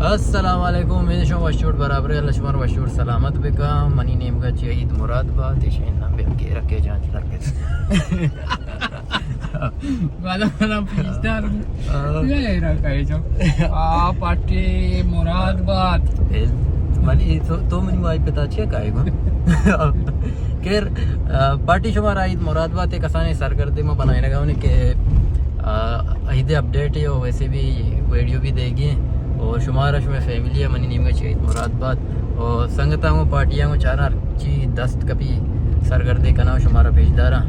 السلام علیکم، امید شما وش جوڑ برابر، اللہ شما وش جوڑ سلامت بکا۔ منی نیمگا چی عید مراد بات، ایشی نام بیا گیرا کے جان لگے۔ والا والا پیشدار۔ ہاں۔ یہ ایرا کہے جو۔ آ پارٹی مراد بات۔ اے، منی تو، تو منی مائی پتا چیا کہے گو۔ خیر، آ، پارٹی شمارا عید مراد بات، کسانے سرگردے ما بنائے نگا کہ، آ، عید اپڈیٹ ہے اور ویسے بھی ویڈیو بھی دے گی اور شمارا شمے فیملی ہے منی نیمگا چی عید مراد بات اور سنگتاں کو پارٹیاں کو چارا چی دست کپی سرگردے کنا شمارا پیش داراں۔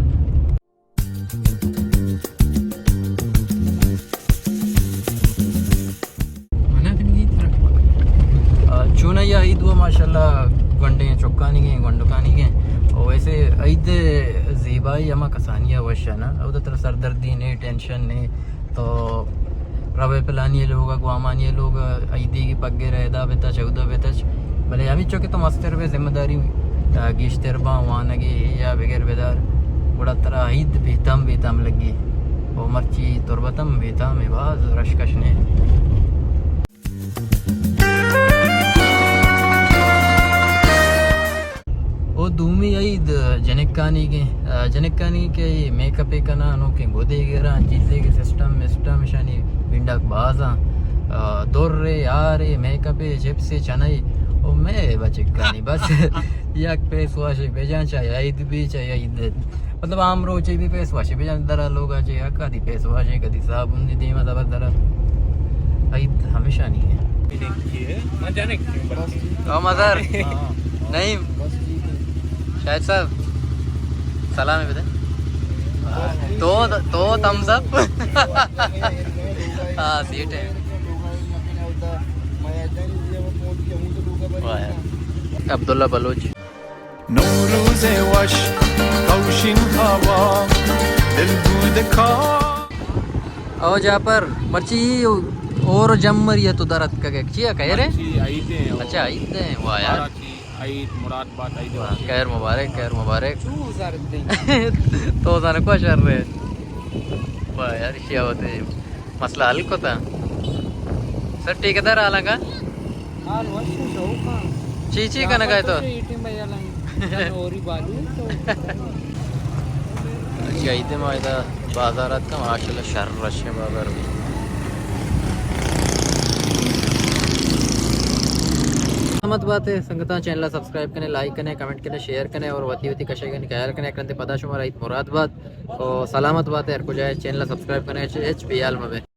آ، چونائی ءَ عید و ماشاءاللہ گونڈیں چکانی گیں، گونڈکانی گیں۔ او ویسے عید زیبائی ہما کسانی ءَ وش ہے نا، او ترا سردردی نے، ٹینشن نے، تو روے پلانی لوگ، گوامانی لوگ، عیدی کی پگے رہ دا بتا، چودہ بتا، بلے ہمیں چو کہ تو مستر بے ذمہ داری، آ، گیشتر باں وانگی یا بغیر بدار، گڑا ترا عید بیتم بیتم لگی۔ او مرچی تربتم بیتام باز رشکش نے۔ او دومی عید جنکانی گیں، آ، جنکانی کہ میک اپے کنا، نوکیں گدے گراں، چیزے کہ سسٹم مسٹم اشانی بنڈاک بازاں، آ، درے، آرے، میک اپے، چپسے، چنائی، او میں بچکانی بس یک پیس واشے بجان، چاہے عید بھی، چاہے عید۔ مطلب عام روچے بھی پیس واشے بجان، درا لوگا چے، کدی پیس واشے، کدی صابن دی دیما زبر درا۔ عید ہمیشہ نہیں ہے۔ او مظہر۔ نہیں۔ شاہد صاحب، سلام بدے۔ تو، تو تھمز اپ۔ ہاں، سیٹ ہے۔ واہ یار۔ عبداللہ بلوچ۔ نوروز وش، کئوشیں ہوا، دل بود کا۔ او جعفر، مرچی اور جمر یہ تو درت کا چیا کہہ رہے؟ مرچی عید ہیں۔ اچھا، عید ہیں، واہ یار۔ مرچی عید مراد بات عید واہ، وش۔ خیر مبارک، خیر مبارک۔ تو زانہ کو شر رہے۔ واہ یار، اشیا ہوتے مسئلہ حل کتا۔ سر ٹھیکیدار حالاں کا؟ حال وش شوقاں۔ چی چی کنگا تو؟ اے ٹیم بھائی حالاں۔ جنوری بالو تو۔ اچھا، عید ما ادا بازار اتکا، ماشاءاللہ شر رش ہے بازار بھی۔ سلامت بات ہے، سنگتاں چینل سبسکرائب کنے، لائک کنے، کمنٹ کنے، شیئر کنے اور وتی وتی کشے کنے خیال کنے، اکرندے پدا شمارا عید مراد بات اور سلامت بات ہے، ہر کجا ہے چینل سبسکرائب کنے، ہچ، ہچ بیال مبے۔